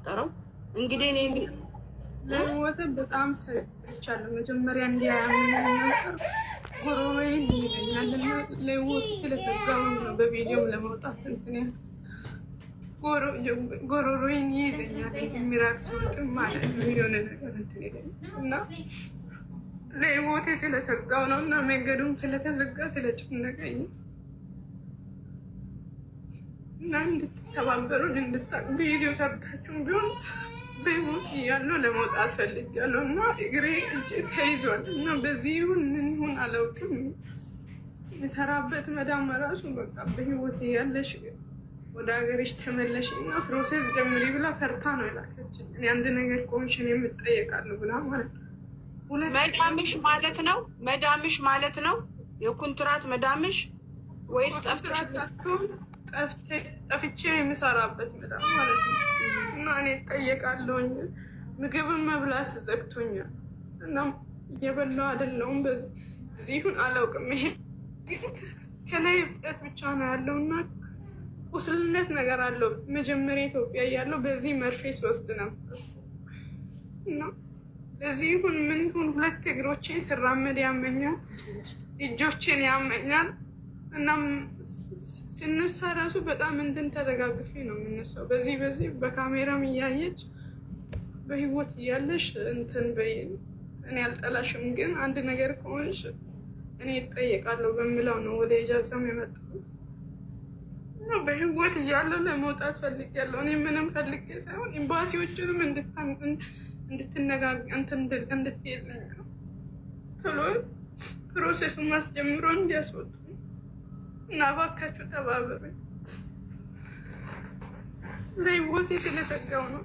የተፈጠረው። እንግዲህ እኔ ለሞተ በጣም ሰግቻለሁ። መጀመሪያ እንዲያምነኝ ነበር፣ ጉሮሮዬን ይይዘኛል እና ለሞት ስለሰጋሁ ነው በቪዲዮም ለመውጣት እንትን ያልኩት። ጎሮሮዬን ይይዘኛል የሚራቅ ሲወጥም ማለት ነው፣ የሆነ ነገር እንትን ይለኛል እና ለህይወቴ ስለሰጋው ነው እና መንገዱም ስለተዘጋ ስለጨነቀኝ እና እንድትተባበሩን ቪዲዮ ሰርታችሁም ቢሆን በህይወት እያለሁ ለመውጣት ፈልጌያለሁ እና እግሬ እጄ ተይዟል እና በዚህ ይሁን ምን ይሁን አላውቅም። የምሰራበት መዳም ራሱ በቃ በህይወት እያለሽ ወደ ሀገርሽ ተመለሽ እና process ጀምሪ ብላ ፈርታ ነው የላከችኝ። እኔ አንድ ነገር ኮሚሽን የምጠየቃለሁ ብላ ማለት ነው። መዳምሽ ማለት ነው፣ መዳምሽ ማለት ነው። የኩንትራት መዳምሽ ወይስ ጠፍተሽ? ጠፍቼ የምሰራበት መዳም ማለት ነው። እና እኔ እጠየቃለሁኝ። ምግብን መብላት ዘግቶኛል እና እየበላሁ አይደለሁም። በዚህ ይሁን አላውቅም። ይሄ ከላይ እብጠት ብቻ ነው ያለው እና ቁስልነት ነገር አለው። መጀመሪያ ኢትዮጵያ እያለሁ በዚህ መርፌ ስወስድ ነበር እና ለዚህ ይሁን ምን ይሁን ሁለት እግሮቼን ስራመድ ያመኛል፣ እጆቼን ያመኛል። እና ስነሳ ራሱ በጣም እንትን ተደጋግፌ ነው የምነሳው። በዚህ በዚህ በካሜራም እያየች በህይወት እያለሽ እንትን በይ፣ እኔ አልጠላሽም፣ ግን አንድ ነገር ከሆንሽ እኔ እጠየቃለሁ በሚለው ነው ወደ ኢጃዛም የመጣሁት። እና በህይወት እያለሁ ለመውጣት ፈልጌያለሁ። እኔ ምንም ፈልጌ ሳይሆን ኤምባሲዎችንም እንድትልኝ ነው ቶሎ process ኡን ማስጀምሮ እንዲያስወጡ እና እባካችሁ ተባበሩኝ። ለህይወቴ ስለሰጋው ነው።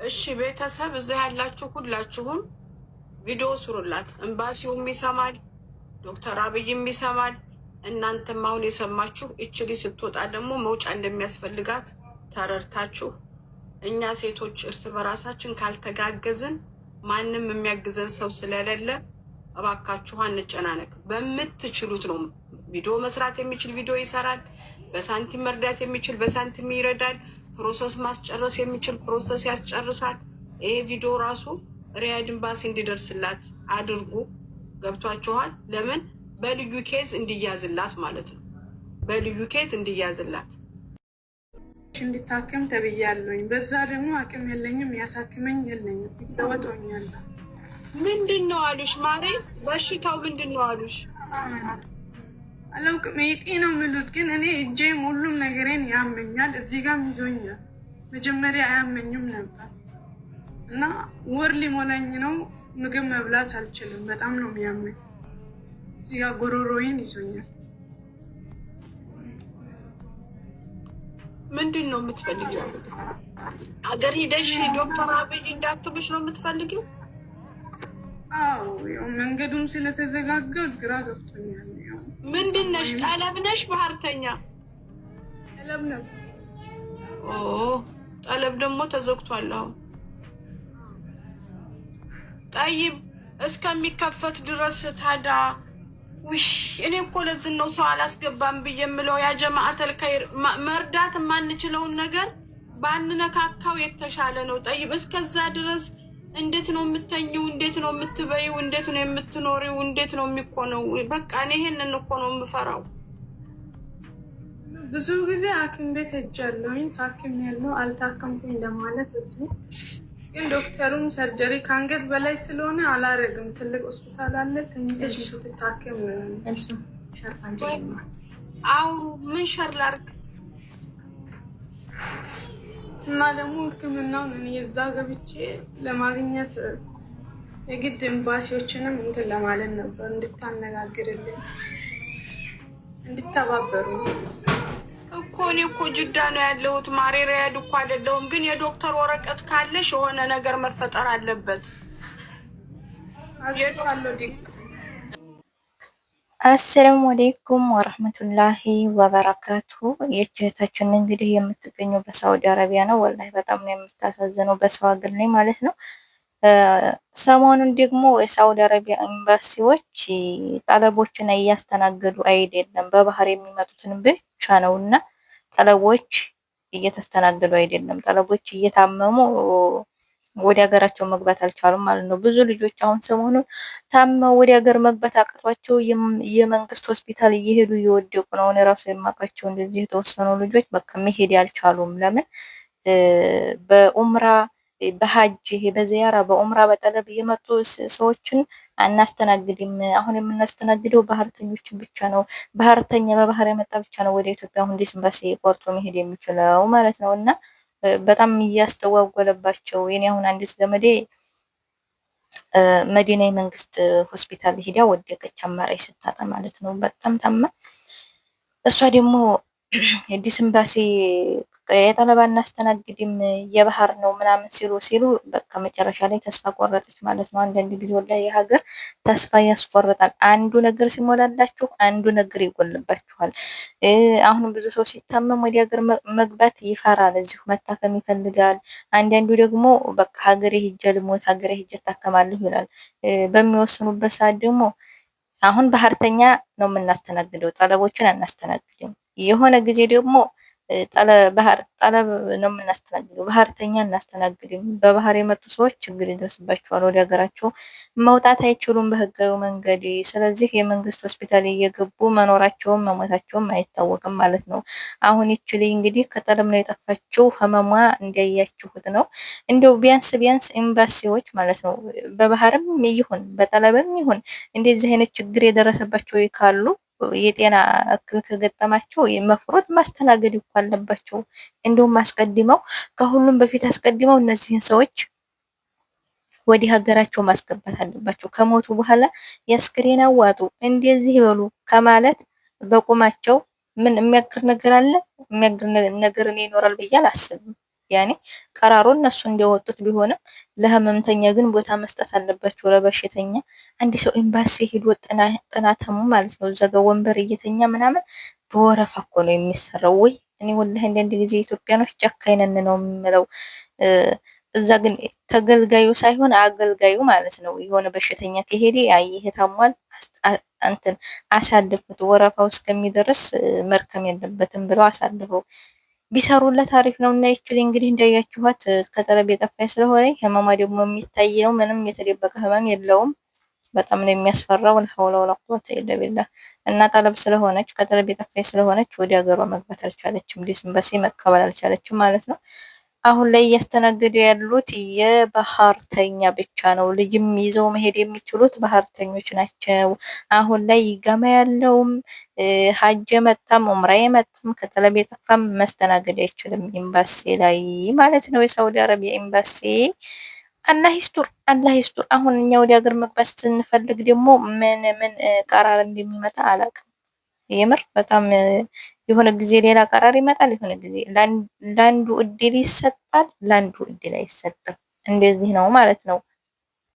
እሺ ቤተሰብ እዚህ ያላችሁ ሁላችሁም ቪዲዮ ስሩላት። ኤምባሲውም ይሰማል፣ ዶክተር አብይም ይሰማል። እናንተም አሁን የሰማችሁ እች ልጅ ስትወጣ ደግሞ መውጫ እንደሚያስፈልጋት ተረድታችሁ እኛ ሴቶች እርስ በራሳችን ካልተጋገዝን ማንም የሚያግዘን ሰው ስለሌለ እባካችሁ አንጨናነቅ። በምትችሉት ነው። ቪዲዮ መስራት የሚችል ቪዲዮ ይሰራል። በሳንቲም መርዳት የሚችል በሳንቲም ይረዳል። process ማስጨረስ የሚችል process ያስጨርሳል። ይሄ ቪዲዮ ራሱ ሪያድ ኤምባሲ እንዲደርስላት አድርጉ። ገብቷችኋል? ለምን በልዩ case እንዲያዝላት ማለት ነው። በልዩ case እንዲያዝላት እንድታከም ተብያለሁኝ። በዛ ደግሞ አቅም የለኝም፣ ያሳክመኝ የለኝም። ይለወጦኛል። ምንድን ነው አሉሽ ማሬ? በሽታው ምንድን ነው አሉሽ? አላውቅም። የጤ ነው የሚሉት፣ ግን እኔ እጄም ሁሉም ነገሬን ያመኛል። እዚህ ጋርም ይዞኛል። መጀመሪያ አያመኝም ነበር እና ወር ሊሞላኝ ነው። ምግብ መብላት አልችልም። በጣም ነው የሚያመኝ። እዚህ ጋር ጎሮሮዬን ይዞኛል። ምንድን ነው የምትፈልጊው? አገር ሂደሽ ዶክተር አብይ እንዳትብሽ ነው የምትፈልጊው? አዎ፣ ያው መንገዱም ስለተዘጋጋ ግራ ገብቶኛል። ያው ምንድን ነሽ? ጠለብ ነሽ? ባህርተኛ ጠለብ ነው። ኦ ጠለብ ደግሞ ተዘግቷል አሁን። ጠይብ እስከሚከፈት ድረስ ታዳ ውሽ እኔ እኮ ለዝን ነው ሰው አላስገባም ብዬ የምለው። ያ ጀማዓተል ከይር መርዳት የማንችለውን ነገር ባንነካካው የተሻለ ነው። ጠይብ እስከዛ ድረስ እንዴት ነው የምተኝው? እንዴት ነው የምትበይው? እንዴት ነው የምትኖሪው? እንዴት ነው የሚኮነው? በቃ እኔ ይሄንን እኮ ነው የምፈራው። ብዙ ጊዜ ሐኪም ቤት ሄጃለሁኝ፣ ታክሜያለሁ። አልታከምኩኝ ለማለት እዚህ ግን ዶክተሩም surgery ከአንገት በላይ ስለሆነ አላረግም፣ ትልቅ ሆስፒታል አለ ተኝተሽ ስትታከም ነው። አውሩ ምን share ላርግ? እና ደግሞ ሕክምናውን እኔ እዛ ገብቼ ለማግኘት የግድ ኤምባሲዎችንም እንትን ለማለት ነበር፣ እንድታነጋግርልኝ እንድተባበሩ እኮ። እኔ እኮ ጅዳ ነው ያለሁት ማሬ፣ ሪያድ እኮ አይደለሁም። ግን የዶክተር ወረቀት ካለሽ የሆነ ነገር መፈጠር አለበት። አሰላሙ አሌይኩም ወረህመቱላሂ ወበረካቱ። የእህታችን እንግዲህ የምትገኘው በሳዑዲ አረቢያ ነው። ወላሂ በጣም ነው የምታሳዝነው፣ በሰው ሀገር ላይ ማለት ነው። ሰሞኑን ደግሞ የሳዑዲ አረቢያ ኤምባሲዎች ጠለቦችን እያስተናገዱ አይደለም፣ በባህር የሚመጡትን ብቻ ነው እና ጠለቦች እየተስተናገዱ አይደለም። ጠለቦች እየታመሙ ወደ ሀገራቸው መግባት አልቻሉም ማለት ነው። ብዙ ልጆች አሁን ሰሞኑን ታመው ወደ ሀገር መግባት አቅቷቸው የመንግስት ሆስፒታል እየሄዱ እየወደቁ ነው። እኔ ራሱ የማውቃቸው እንደዚህ የተወሰኑ ልጆች በቃ መሄድ ያልቻሉም ለምን በኡምራ በሀጅ ይሄ በዚያራ በኡምራ በጠለብ የመጡ ሰዎችን አናስተናግድም። አሁን የምናስተናግደው ባህርተኞችን ብቻ ነው። ባህርተኛ በባህር የመጣ ብቻ ነው ወደ ኢትዮጵያ አሁን ኤምባሲ ቆርጦ መሄድ የሚችለው ማለት ነው። እና በጣም እያስተጓጎለባቸው የኔ አሁን አንዲት ዘመዴ መዲና የመንግስት ሆስፒታል ሂዳ ወደቀች፣ አማራጭ ስታጣ ማለት ነው። በጣም ታማ እሷ ደግሞ አዲስ ኤምባሲ የጠለባ እናስተናግድም የባህር ነው ምናምን ሲሉ ሲሉ በቃ መጨረሻ ላይ ተስፋ ቆረጠች ማለት ነው። አንዳንድ ጊዜ ወላሂ የሀገር ተስፋ ያስቆርጣል። አንዱ ነገር ሲሞላላችሁ አንዱ ነገር ይጎልባችኋል። አሁን ብዙ ሰው ሲታመም ወደ ሀገር መግባት ይፈራል፣ እዚሁ መታከም ይፈልጋል። አንዳንዱ ደግሞ በቃ ሀገሬ ሂጄ ልሞት፣ ሀገሬ ሂጄ እታከማለሁ ይላል። በሚወስኑበት ሰዓት ደግሞ አሁን ባህርተኛ ነው የምናስተናግደው፣ ጠለቦችን አናስተናግድም። የሆነ ጊዜ ደግሞ ጠለብ ነው የምናስተናግደው፣ ባህርተኛ እናስተናግድም። በባህር የመጡ ሰዎች ችግር ይደርስባቸዋል፣ ወደ ሀገራቸው መውጣት አይችሉም በህጋዊ መንገድ። ስለዚህ የመንግስት ሆስፒታል እየገቡ መኖራቸውም መሞታቸውም አይታወቅም ማለት ነው። አሁን ይችል እንግዲህ ከጠለብ ነው የጠፋችው፣ ህመሟ እንዲያያችሁት ነው። እንደው ቢያንስ ቢያንስ ኤምባሲዎች ማለት ነው በባህርም ይሁን በጠለብም ይሁን እንደዚህ አይነት ችግር የደረሰባቸው ካሉ የጤና እክል ከገጠማቸው መፍሮት ማስተናገድ እኮ አለባቸው። እንደውም አስቀድመው ከሁሉም በፊት አስቀድመው እነዚህን ሰዎች ወደ ሀገራቸው ማስገባት አለባቸው። ከሞቱ በኋላ የአስክሬን አዋጡ እንደዚህ ይበሉ ከማለት በቁማቸው ምን የሚያግር ነገር አለ? የሚያግር ነገር እኔ ይኖራል ብዬ አላስብም። ያኔ ቀራሮ እነሱ እንደወጡት ቢሆንም ለህመምተኛ ግን ቦታ መስጠት አለባቸው። ለበሽተኛ አንድ ሰው ኤምባሲ ሄዶ ጥናተሙ ማለት ነው እዛ ጋር ወንበር እየተኛ ምናምን በወረፋ እኮ ነው የሚሰራው። ወይ እኔ ወላሂ አንዳንድ ጊዜ ኢትዮጵያኖች ጨካኝ ነን ነው የምለው። እዛ ግን ተገልጋዩ ሳይሆን አገልጋዩ ማለት ነው። የሆነ በሽተኛ ከሄደ አይ ይሄ ታሟል እንትን አሳልፉት፣ ወረፋው እስከሚደርስ መርከም የለበትም ብለው አሳልፈው ቢሰሩለት አሪፍ ነው። እና ይችል እንግዲህ እንዳያችኋት ከጠለብ የጠፋኝ ስለሆነ ህመሟ ደግሞ የሚታይ ነው። ምንም የተደበቀ ህመም የለውም። በጣም ነው የሚያስፈራው። ለሐውለ ወላ ቁወተ ኢላ ቢላህ። እና ጠለብ ስለሆነች ከጠለብ የጠፋኝ ስለሆነች ወደ ሀገሯ መግባት አልቻለችም። ኤምባሲ መቀበል አልቻለችም ማለት ነው። አሁን ላይ እያስተናገዱ ያሉት የባህርተኛ ብቻ ነው። ልጅም ይዘው መሄድ የሚችሉት ባህርተኞች ናቸው። አሁን ላይ ይጋማ ያለውም ሀጅ የመጣም ኡምራ የመጣም ከጠለብ የጠፋም መስተናገድ አይችልም ኤምባሲ ላይ ማለት ነው። የሳውዲ አረቢያ ኤምባሲ አላህ ይስቱር፣ አላህ ይስቱር። አሁን እኛ ወደ ሀገር መግባት ስንፈልግ ደግሞ ምን ምን ቀራር እንደሚመጣ አላውቅም። የምር በጣም የሆነ ጊዜ ሌላ ቀራር ይመጣል። የሆነ ጊዜ ለአንዱ እድል ይሰጣል፣ ለአንዱ እድል አይሰጥም። እንደዚህ ነው ማለት ነው።